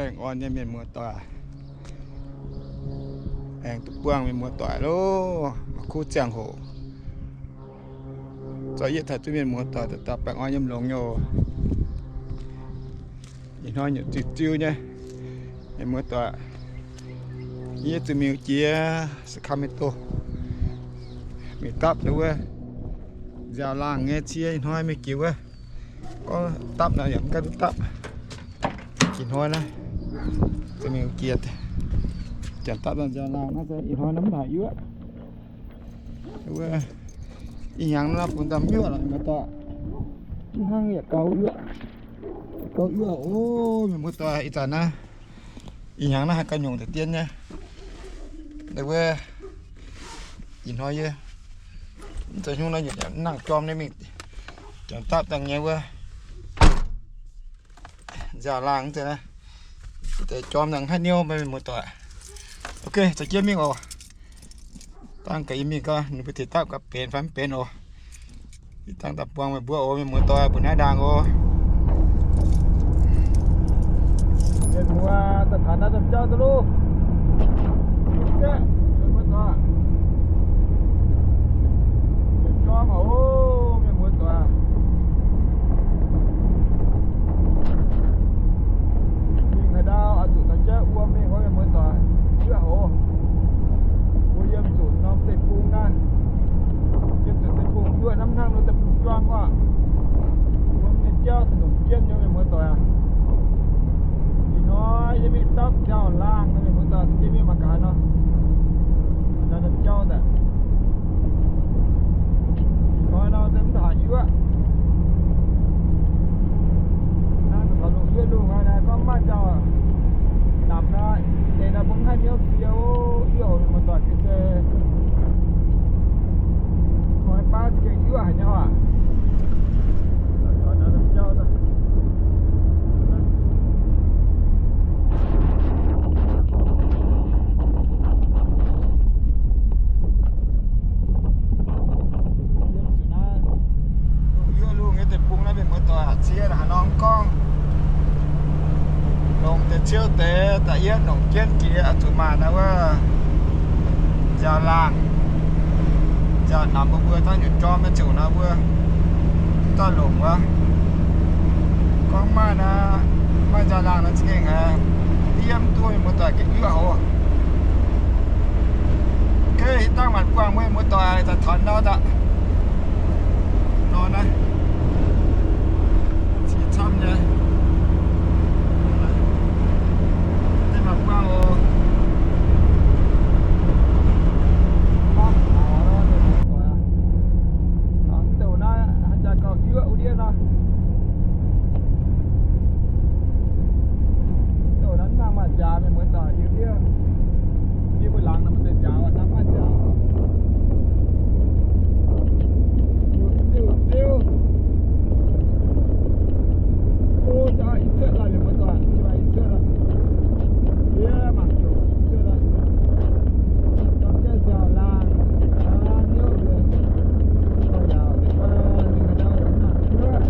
Baengh orn nyei mienh muoz-doic, aengx duqv buangh mienh muoz-doic loh, mangc kuv ziangh hoc. Zoux yietv taux duqv mienh muoz-doic daaih baengh orn yiem longx nyei oc. Ih hnoi nyutc ziu-ziu nyei, mienh muoz-doic. Yie zuqc mingh jiex Sacramento, mingh dapv wuov nziaaux-laangh nyei cie. Ih hnoi mingh jiex wuov, gorngv dapv nor yaac mv gaengh duqv dapv. Ih hnoi naaiv zuqc mingh jiex, janx dapv nziaaux-laangh naaiv se ih hnoi naaiv mv haaix yuoqv. Wuov, ih hnyangx naaiv bun daaih mv yuoqv lorqc, mienh muoz-doic. Mv hnangv yietc gau yuoqv. Gau yuoqv oc, mienh muoz-doic. Ih zanc naaiv, ih hnyangx naaiv haih gauh nyungc deix dien nyei. Wuov, ih hnoi yie mv zoux hnyungv nor, nangc jorm nyei mingh, janx dapv dangh nyei wuov nziaaux-laangh deix naaiv, deix jorm dangh haaix niouv mienh muoz-doic. Ok, za'gengh mingh oc. Dangh gaax yie mingh gau, ninh mbuo tengx dapv gaax benx fai mv benx oc. Ih dangh daaih buangh meih mbuo oc, mienh muoz-doic, mbuo naaiv ndaangc oc. Mienh muoz, daaih taux naaiv domh jauv daaih loh. Mienh muoz-doic, mienh muoz-doic. Mingh haaix ndau oix zuqc taux jauv wuom mingh wuov, mienh muoz-doic, yuoqv hoc. Mbuo yiem zuqc norm deic-bung naaiv, yiem zuqc deic-bung yuoqv, hnangv naaiv deic-bung juang oc. Wuom nyei jauv da'nyungc jienv nyei, mienh muoz-doic aac. Ih hnoi yie mingh dapv nziaaux-laangh, mienh muoz-doic, se mingh mangc gaax haaix nor, naaiv norm jauv daaih. Ih hnoi nor se mv haaix yuoqv. Naaiv taux lungh yuoqv lungh aqv, naaiv gorngv maaih nziaaux namx nor, deix nor mbuo mv haih niouv cie oc, yuoqv oc, mienh muoz-doic, se koi baav za'gengh yuoqv haic nyei oc. Lungh yuoqv lungh nyei deic-bung naaiv, mienh muoz-doic, cie haaix nor mv gorngv, longc deix ciouv deix da'yietv longc jienv jiex oix zuqc maaih naaiv wuov nziaaux-laangh, nziaaux namx mbuo mbuo dangh nyutc jorm nyei ziouc naaiv mbuo daaih longc wuov. Gorngv maaih naaiv, maaih nziaaux-laangh naaiv za'gengh haiz yiem duqv, mienh muoz-doic, gengh yuoqv oc. Ok, hitv dangh maanc buangh mienh muoz-doic daaih taux nor daaih. Nor naaiv, ciex camv nyei. Deix maanc buangh oc. Mv douc naaiv haaix jaax gauh yuoqv wuov ndiev nor. Mv douc naaiv mv nangh maaih nziaaux, mienh muoz-doic, yie ndiev. Ndiev mbuo laangz nor maaih deix nziaaux, hnangv maaih nziaaux. Ziouv, ziouv. O, jaax i cuotv lorqc, mienh muoz-doic, jaax i cuotv lorqc. Yie mangc zuqc i cuotv lorqc. Dorh jienv nziaaux-laangh, aa, niouv nzengc. Mbuo yaac deix fai mingh haaix ndau yaac mv nangc cuotv.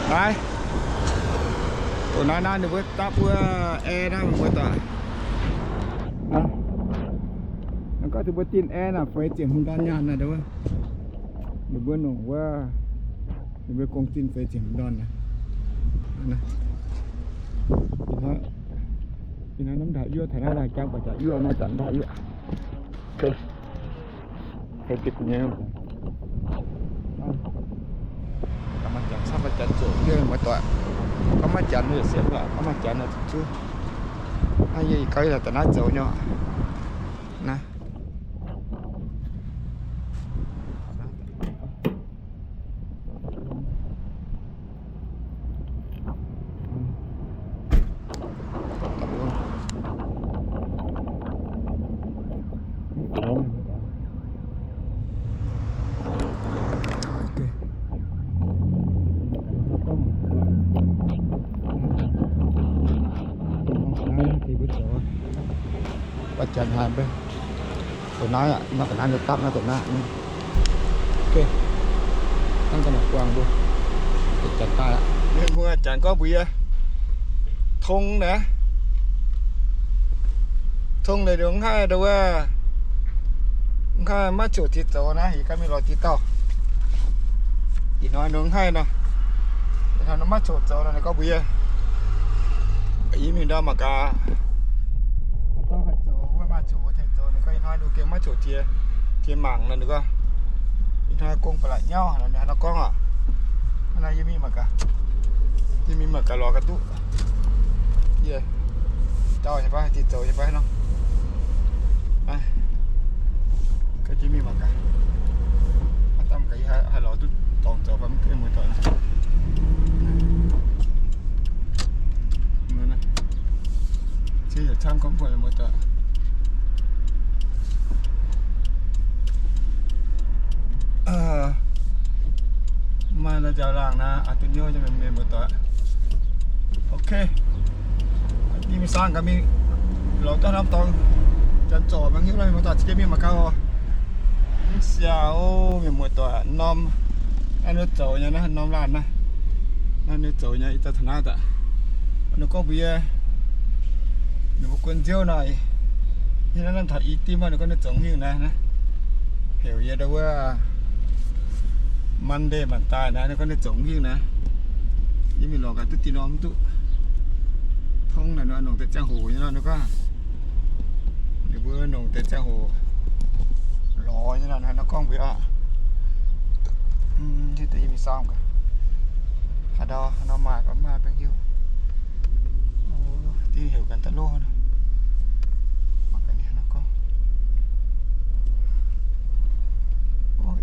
Naaiv, doqc naaiv naaiv ninh mbuo dapv wuov aer naaiv, mienh muoz-doic. Naaiv gorngv ninh mbuo dinh aer naaic feix ziepc hmz ndorn nyaanh naaic, ninh mbuo nongc wuov, ninh mbuo gong dinh feix ziepc hmz ndorn naaic. Ih hnoi, ih hnoi mv ndaauh yuoqv, taux naaiv laih jangv baac jaax yuoqv, maaih zanc ndaauh yuoqv. Hei bieqc gu'nyuoz. Maaih janx camv, maaih janx zoqc, muoz-doic. Gorngv maiv janx yaac sienx lorqc, gorngv maaih janx naaic zuqc zuov. Naaiv yie ih gau yie daaih naaiv zoux nyei naaiv. Baac janx haic mv bei. Dongh naaiv aqv, maiv ga'naaiv nyei dapv naaiv dongh naaiv. Ok. Hnangv ga'naaiv guangc mbuo. Janx daaih aqv. Mienh muoz, janx gorngv mbuox yie, tong naaiv, tong naaic ninh mv haih nduov wuov, mv haih maiv coqc diex zoux naaiv, yie ganh mingh lorz diex dauh. Ih hnoi ninh mv haih nor, ih hnoi ninh maiv coqc zoux nor, ninh gorngv mbuox yie, yie mingh ndau mangc gaax. Gorngv haih zoux wuov, maaih coqc wuov tengx zoux. Ninh gorngv ih hnoi ninh gengh maiv coqc diex, diex mangc nor. Ninh gorngv ih hnoi gong ba'laqc nyauv nor, ninh haaix nor gorngv oc. Hnangv naaiv yie mingh mangc gaax, yie mingh mangc gaax lorz gaax duqv. Yie dauh nyei fai, diex zoux nyei fai nor. Ga'naaiv mingh mangc gaax, aav dangh gaax yie haih lorz duqv dorngx zoux fai mv gaengh muoz-doic. Cie yaac camv gorngv buatc muoz-doic. Maaih naaiv nziaaux laangh naaiv, aqc duqv hnyouv nyei mienh muoz-doic. Ok. Yie mingh saang gaax mingh lorz duqv norm dorngx, janx zorc mangc hiuv lorqc, mienh muoz-doic, za'gengh mingh mangc gaax oc. Mv siaauc, mienh muoz-doic, norm naaiv ninh zoux nyei naaiv, norm laanh naaiv, naaiv ninh zoux nyei, ih zanc taux naaiv daaih. Ninh gorngv mbuox yie, ninh mbuo guon nziouv nor, yie naaiv taux i dimv, ninh gorngv ninh zoux hingh naaiv, heuc yie ndau wuov Monday maanc daaih naaiv, ninh gorngv ninh zoux hingh naaiv. Yie mingh lorz gaax duqv dih norm mv duqv. Tongv naaic nongc deix ziangh hoc nyei nor, ninh gorngv ninh mbuo nongc deix ziangh hoc lorz nyei nor, ninh gorngv mbuox aqv. Yie mingh saam gaax, haaix ndau nor maaih gorngv maaih bengv hiuv. Dingh heuc ganh daaih loh nor. Mangc gaax ninh nor gorngv.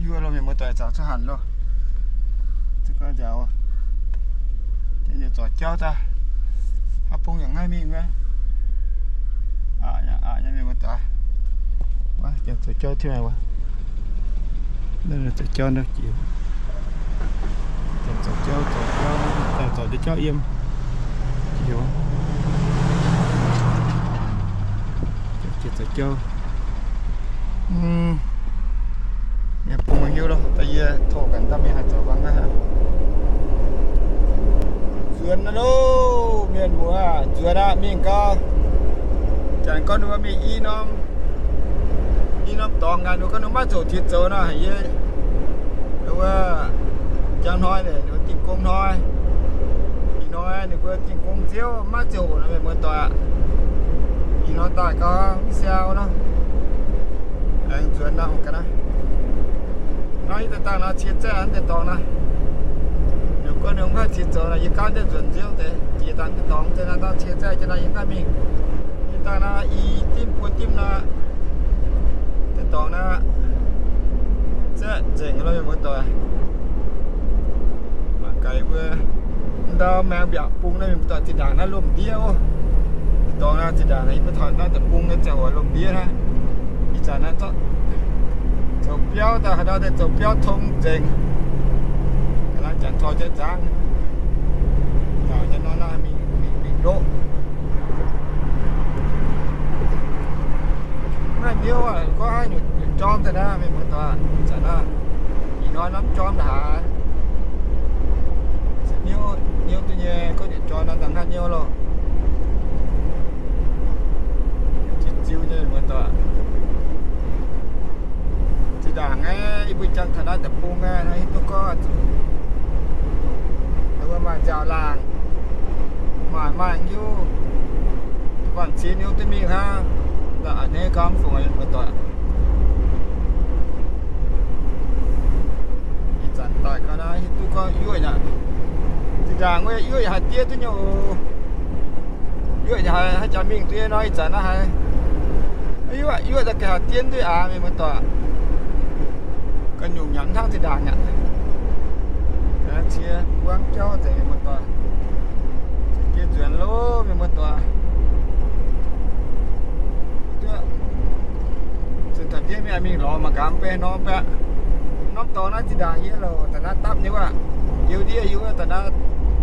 Yie lo mienh muoz-doic, zaux cuotv hanc loh. Zungv gau nziaaux, zorc jauv daaih. Haaix bung yaac maiv mingh wuov. Aqc nyei, aqc nyei mienh muoz-doic. Wuov, zorc jauv tiuv wuov. Naaiv zorc jauv naaiv jiex. Zorc jauv, zorc jauv, zorc jauv yiem. Jiex. Jiex zorc jauv. Mienh bung mangc hiuv loh, da'yie tov ganh daaih mingh haaix zoux wangc aqv. Nzuonx aqv loh, mienh muoz, nzuonx aqv, mingh gau. Janx gorngv ninh mbuo mingh i norm, i norm dorngx aqv, ninh gorngv ninh maiv zoux jiex zoux nor, haiz yie, wuov, njang hnoi ninh mbuo dingh gong hnoi, ih hnoi ninh mbuo dingh gong nziouv maiv zoux nor, mienh muoz-doic aqv. Ih hnoi daaih gau mv siau nor. Aengx nzuonx nor ga'naaiv. Nor yie daaih dangh nor cie zaeqv naaiv deix dorngx naaiv. Ninh gorngv ninh mv haih jiex zoux nor, yie gaanv jienv nzuonx nziouv deix, jiex dangh deix dorngx deix naaiv, dangh cie zaeqv jienv nor yie mv haih mingh. Yie dangh naaiv i dimv buo dimv nor, deix dorngx naaiv zaeqv nzengc lo, mienh muoz-doic. Mangc gaax mbuo ndau maengx mbiaauc bung naaiv, mienh muoz-doic, zinh ndaangc naaiv lomh ndiev oc. Dorngx naaiv zinh ndaangc naaiv yie mbuo taux naaiv deic-bung nyei ziangh hoc lomh ndiev naaiv. Ih zanc naaiv zoux biauv daaih, haaix ndau daaih zoux biauv tong nzengc. Naaiv janx tor jienv nzangv. Yaac nyei nor naaiv mingh, mingh, mingh ndoqv. Naaiv hnyouv aac, gorngv haaix nyungc jorm daaih naaiv, mienh muoz-doic, zanc naaiv ih hnoi norm jorm ndaaih haaix. Hnyouv, hnyouv duqv nyei, gorngv nyungc jorm naaiv dangh haaix hnyouv loh. Ziux-ziux nyei, mienh muoz-doic. Zinh ndaangc aeqv, yie mbuo janx taux naaiv deic-bung aeqv, naaiv hiuv duqv gorngv zuqc wuov maaih nziaaux laangh, maaih maaih hnyouv, waanc cin hnyouv duqv mingh hnangv. Da'nyeic a'hneiv gau mv fungc, mienh muoz-doic. Zanc daaih gau naaiv hiuv duqv gorngv yuoqv aqv. Zinh ndaangc wuov yuoqv yaac haih diev duqv nyei oc. Yuoqv yaac haih, haih jaax mingh duqv nyei nor. Ih zanc naaiv haiz yuoqv, yuoqv daaih ga'haaix diev duqv aqv, mienh muoz-doic. Ga'nyungc nyanc hnangv zinh ndaangc aqv. Cie buangv jauv nzengc, mienh muoz-doic. Jiex nzuonx loh, mienh muoz-doic. Duqv zinh taux ndiev mingh, mingh lorz mangc gaax mv bei norm baeqv. Norm dorngx naaiv zinh ndaangc yie louc daaih naaiv dapv nyei wuov. Yie ndiev yie wuov daaih naaiv,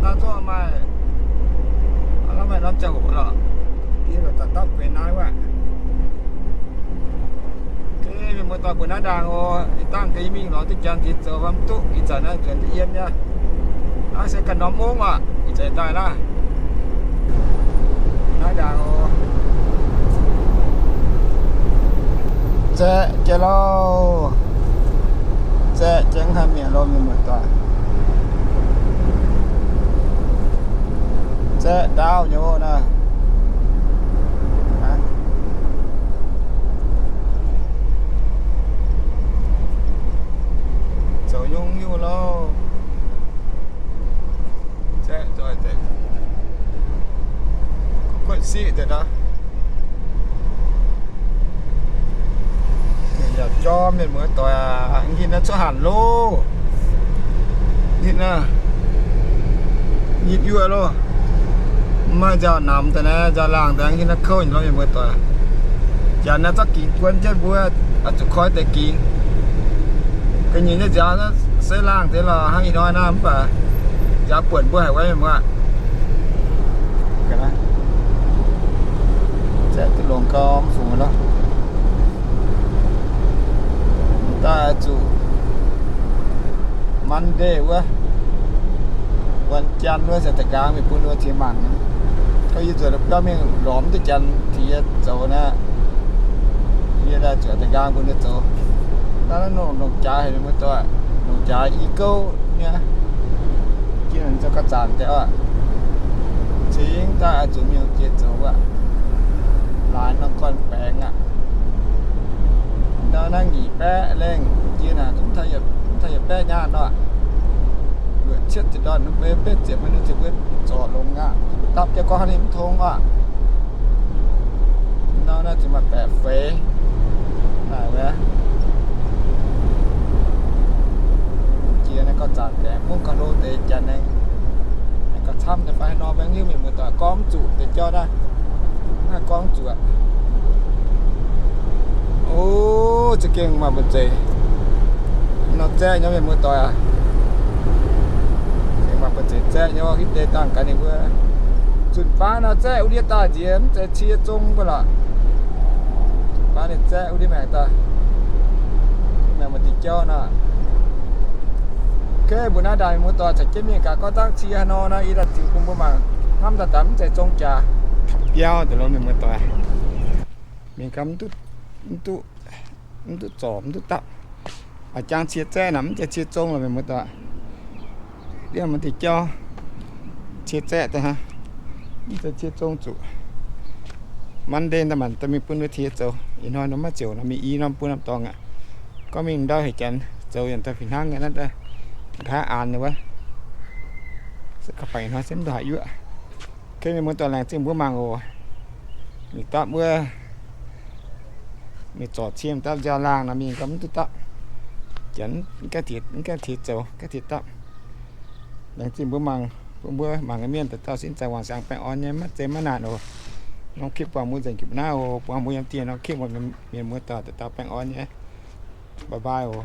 naaiv zungv maaih, maaih norm ziangh hoc lorqc. Yie louc daaih dapv gueix naaiv wuov. Mienh muoz-doic, mbuo naaiv ndaangc oc, ih dangh deix mingh lorz duqv janx diex zoux mv duqv, ih zanc naaiv nzuonx da'yiem nyei. Naaiv se ganh norm mungv aqv, ih zanc daaih naaiv. Naaiv ndaangc oc. Zaeqv jienv loh. Zaeqv jienv haaix mienh loh, mienh muoz-doic. Zaeqv ndaauv nyei oc naaiv. Zoux nyungc-nyungc loh. Zaeqv zoih deix, kuotv siqv deix aqv. Yaac jorm, mienh muoz-doic aac. Nqitv naaiv cuotv hanc loh. Nqitv naaiv, nqitv yuoqv loh. Maaih nziaaux namx daaih naaiv, nziaaux laangh daaih, nqitv naaiv kouv nyei loh, mienh muoz-doic. Janx naaiv zorqv gingx guon jienv mbuo, oix zuqc koi deix gingx. Ga'nyiec nyei nziaaux se laangh deix lorqc, hnangv ih hnoi naaiv mv baac nziaaux buonc mbuo haic wuov, mienh muoz. Zaeqv duqv longx gau mv fungx loh. Daaih zuqc Monday wuov, วันจันทร์ wuov se da'nqaang mingh bun wuov tiex mangc. Gorngv yie nzuonx biauv mingh lorz mv duqv janx tengx yie zoux naaiv, yie daaih zuqc da'nqaang bun ninh zoux. Naaiv longc jaax haic, mienh muoz-doic, longc jaax i gouv nyei. Jiex zoux gauh zanc deix oc. Cingx daaih oix zuqc mingh jiex zoux aqv. Laaix norm gorn-baengx aqv. Ndau naaiv nyic baeqv lengh jiex naaic, mv taux yietc baeqv nyaanh oc. Luoqc cietv ziepc ndorn, mbuo betv ziepc mbuo, ninh ziepc mbuo zorc longx aqv. Dapv jienv gorngv hnangv ninh mv tong oc. Ndau naaiv zuqc maaih baeqc feix naaic wuov. Jiex naaiv gauh zanc deix, mungv gauh hlo deix, janx aengx gauh camv deix fai haaix nor, maiv hiuv, mienh muoz-doic, gorngv mv zuqc deix jauv naaiv. Mv haih gorngv zuqc aqv. O, za'gengh maaih mbu'zeic nor zaeqv nyei, mienh muoz-doic aac. Maaih mbu'zeic zaeqv nyei, hitv deix dangh gaax ninh mbuo. Zunc baav nor zaeqv wuov ndiev daaih nziex mv zeiz cie zong mbuo lorqc. Zunc baav ninh zaeqv wuov ndiev maengx daaih, maengx maaih diuh jauv nor. Oke, mbuo naaiv ndaangc mienh muoz-doic caux jienv mingh gaax gorngv dangv cie haaix nor naaiv, yie daaih ziux bun mbuo mangc. Hnamv daaih daaih mv zeiz zong jaax. Biauv deix loh, mienh muoz-doic. Mingh gaax mv duqv, mv duqv, mv duqv zorc, mv duqv dapv. A'jang cie zaeqv naaic mv zeiz cie zong lorqc, mienh muoz-doic. Ndiev maaih diuh jauv cie zaeqv deix hnangv. Mv zeiz cie zong zuqc. Monday daaih maanc daaih mingh bun wuov tiex zoux. Ih hnoi nor maiv ziouc nor mingh i norm buo norm dorngx aqv. Gorngv mingh ndau heuc janx zoux yaac daaih fih hnangv nyei, naaiv daaih nqa'haav aanx nyei wuov. Se gauh faix ih hnoi se mv ndongc haaix yuoqv. Oke, mienh muoz-doic, laengz zingh mbuo mangc oc. Mingh dapv wuov, mingh zorc cie dapv nziaaux laangh nor mingh gauh mv duqv dapv. Janx mv gaengh tiex, mv gaengh tiex zoux, gaengh tiex dapv. Laengz zingh mbuo mangc, bun mbuo mangc nyei mienh dauh dauh sin zaangc wangc siangx baengh orn nyei, maiv zeiz maiv naanc oc. Norm clip buangh mbuo nzengc jiex naaiv oc, buangh mbuo yiem dieh norm clip, mienh muoz-doic dauh dauh baengh orn nyei. Bye bye oc.